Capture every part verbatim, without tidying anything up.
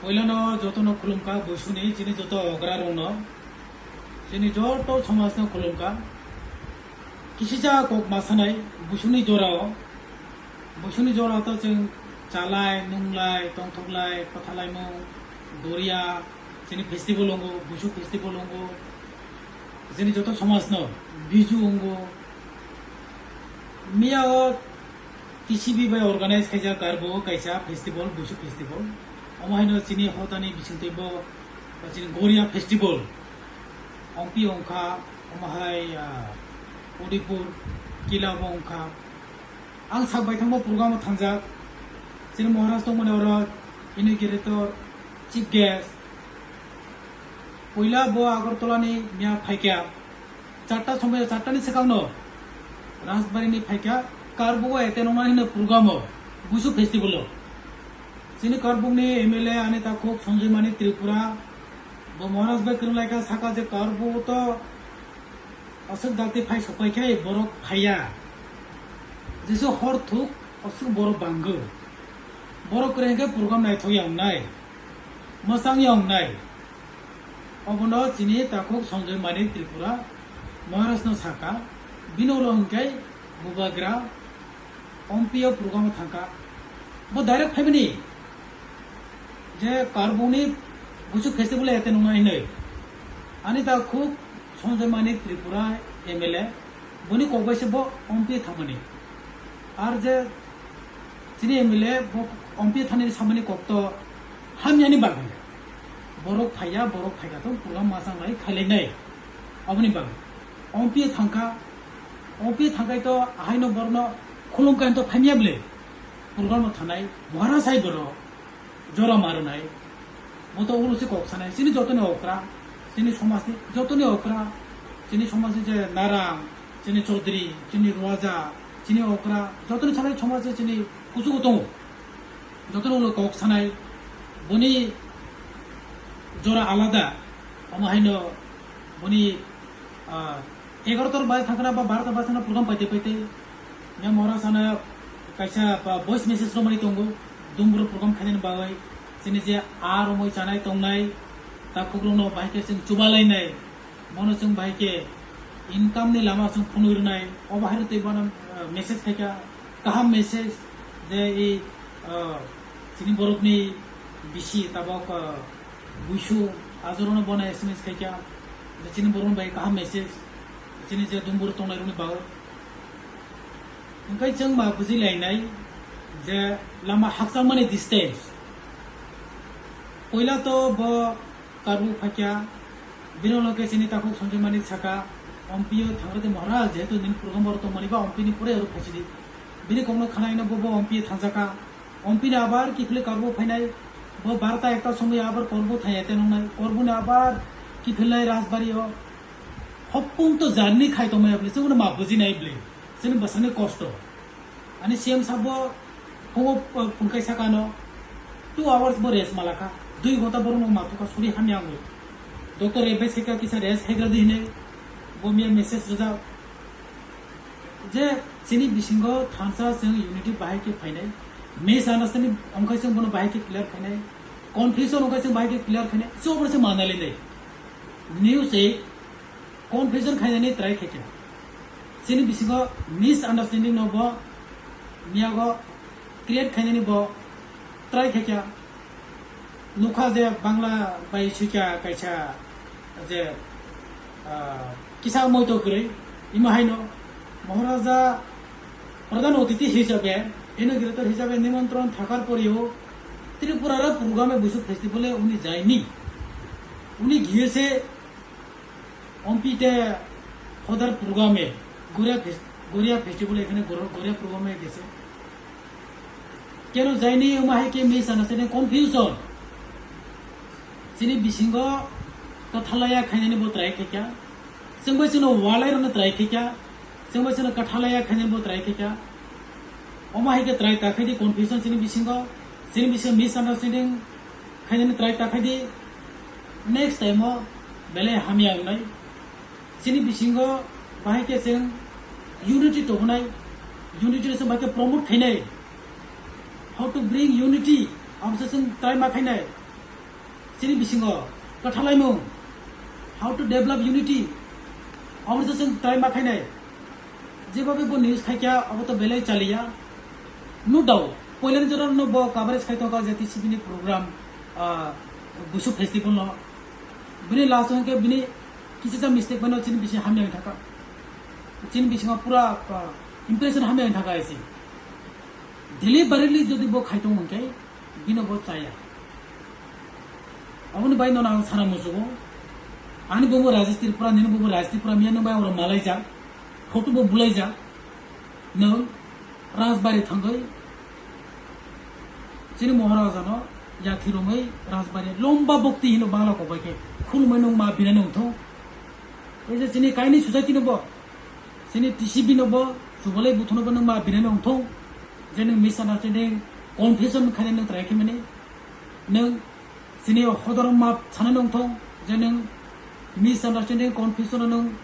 Poilano jotono khulumkha, Buisuni chini joto ograrokno, chini joto somajno khulumkha. Kisisa kok ma sanai Buisuni jorao, Buisuni jorao to chwng chalai, nunglai, tongthoklai, kwthalaimung, doria, chini festival wngo, Buisu festival wngo, chini joto somajno Biju wngo. Miya o T C B bai organize khaijak Karbo kaisa festival, Buisu festival. Omo haino chini hotani bisingtwi bo chini Goria festival. Ompi wngkha, omo hai, ah, Udaipur kila bo wngkha. Ang sak bai thangbo program o thangjak. Chini Maharaj tongmani oro inaugurator, chief guest. Puila bo Agartala ni miya phaikha. Charta somoi, charta ni swkangno Rajbari ni phaikha, Karbuk o ete nongnani hino program o, Buisu festival o. Chini Karbuk ni M L A ani takhuk Sanjay Mani Tripura, bo Maharaj bai kwrwng laikha, saka je Karbuk o to aswk dakti phai sokpai khe borok phaiya. Jesu hor thuk aswk borok banggo. Borok kwrwng khe program naithok ya wngnai, mwchang ya wngnai. Obono chini takhuk Sanjay Mani Tripura Maharaj no saka, bini ulo hwnkhe bubagra Ompi o program o thangkha. Bo direct phaimani je Karbuk ni Buisu festival ete nongnai hinwi. Ani takhuk Sanjay Mani Tripura M L A, boni kok bai se bo Ompi thangmani. Ar je chini M L A bo Ompi thani samani kok to hamyani bagwi. Borok phaiya, borok phaikha to program mwchang lai khailainai. Aboni bagwi Ompi thangkha, Ompi thangkhai to ahaino borokno khulumkha hinto phaimya bwle. Program no thanai, Maharaj hai borok. Jora marwnai, bo to ulo se kok sanai, chini jotoni okra, chini somajni jotoni okra, chini somajni je narang, chini chaudhary, chini ruaja, chini okra, jotoni sanai somaj je chini kuchugo tongo. Jotoni ulo kok sanai, boni jora alada, omo haino boni, ah, egarotar bai thangkha na ba barotar bai thangkha na program paite paite. Mia mora sana kaisa ba voice message romani tongo. Dumbur program khainani bagwi chini je a romoi chanai tongnai, takhukrokno bahai khe chwng chubalainai. Bono chwng bahai khe income ni lama chwng phunui rwnai. Obo haino tei bono, ah, message khaikha, kaham message je i, ah, chini borokni bisi tabok, ah, Buisu, ajorono bono S M S khaikha, je chini borokni bai kaham message, chini je dumbur tongnai rokni bagwi. Hwnkhe chwng ma buji lainai je lama hakchangmani distance. Poila to bo Karbuk phaikha, bini ulo khe chini takhuk Sanjay Mani saka, Ompi o thangrwdi Maharaj, jehetu nini program oro tongmani ba Ompi ni pore oro phaisidi. Bini kokno khanaino bo, bo Ompi o thangjaka. Ompini abar kiphilwi Karbuk phainai, bo barta ekta somoi abar Karbuk thai ete nongnai, Karbukni abar kiphilnai Rajbari o. Hopung to journey khai tongmaya bwle, chwngno ma bujinai bwle, chwngni bwsakni kosto. Ani C M sabo phungo, uh, phunkai sakano, two hours bo rest malakha, dui ghonta borokno mathukha suri hamya wngwi. Doctor advice khaikha kisa rest khaigra di hinwi, bo miya message rwjak. Je chini bisingo thansa chwng unity bahai khe phainai, misunderstanding wngkha chwng bono bahai khe clear khainai, confusion wngkha chwng bahai khe clear khainai, chwng obono se manali nai. News e confusion khainani try khaikha. Chini bisingo misunderstanding no bo miyago create khainani bo try khaikha. Nukha je Bangla bai suikha kaisa je, ah, kisa moito kwrwi, imo haino Maharaja Pradhan Othithi hisabe, inaugurator hisabe nimantron thakar poreyo Tripura ra program e Buisu festival e uni jaini. Uni giyese Ompi te hodar program e, Goria fes-, Goria festival ekhane Gor-, Goria program e gese. Keno jaini wngma hai khe misunderstanding, confusion. Chini bisingo kwthalaya khainani bo try khaikha. Chwngbai chwngno walai rwna try khaikha. Chwngbai chwngno kwthalaya khainani bo try khaikha. Omo hai khe try ta khaidi confusion chini bisingo. Chini bisingo misunderstanding khainani try ta khaidi. Next time o belai hamya wngnai. Chini bisingo bahai khe chwng unity tubunai, unity no chwng bahai khe promote khainai. How to bring unity, abo se chwng try ma khainai. Chini bisingo kwthalaimung, how to develop unity, obo se chwng try ma khainai. Jebobe bo news khaikha, obo to belai chaliya. No doubt, poilani jora no bo coverage khai tongkha J T C B ni program, ah, Busu festival no. Bini last o hwnkhe bini kisa sa mistake bai no chini bisi hamya wng thaka. Chini bisingo pura, ah, impression hamya wng thaka isi. Deliberately jodi bo khai tong hwnkhe, bino bo chaya. Aboni bai nono ang sana musugo. Ani bumo Rajesh Tripura, nini bumo Rajesh Tripura, miya nung bai oro malaijak. Photo bo bulaijak. Nung Rajbari thangoi. Chini Moharaja no yathi romoi Rajbari lomba bokti hino Bangla kok bai khe. Khulumai nung ma binani wngthong. Kaisa chini kaini society no bo. Chini T C B no bo, chubalai buthu no bo nung ma binani wngthong. Je nung misunderstanding, confusion khaina nung try khe mani. Nung chini hodor ma sana nung thong. Je nung misunderstanding, confusion no nung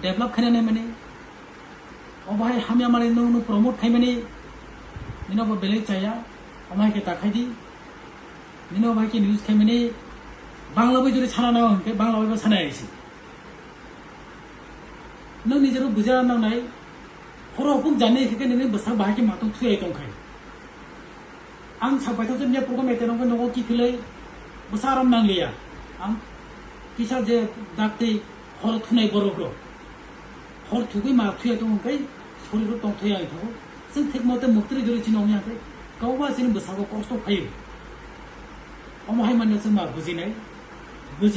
develop khaina nai mani. Obo hai hamya mani nung, nung promote khai mani. Nino bo belai chaya. Omo hai khe ta khai di. Nino bo hai khe news khai mani. Bangla bai jori sana nang hwnkhe Bangla bai bo sana isi. Nang nijero buja nangnai, horo hopung jani khe nini bwsa bahai khe matwng thuyai tongkhai. Ang sak baithang se miya program ete nongkhe nogo kiphilwi bwsa aram nangliya. Ang kisa je dakti hor thunai borok rok. Hor thugwi ma thuyai tongkhai, soriro tong thuyai thago. Chwng thik mote muktri jori chini ongya khe, kawma chini bwsago kosto phaio. Omo hai manna chwng ma bujinai. Buji-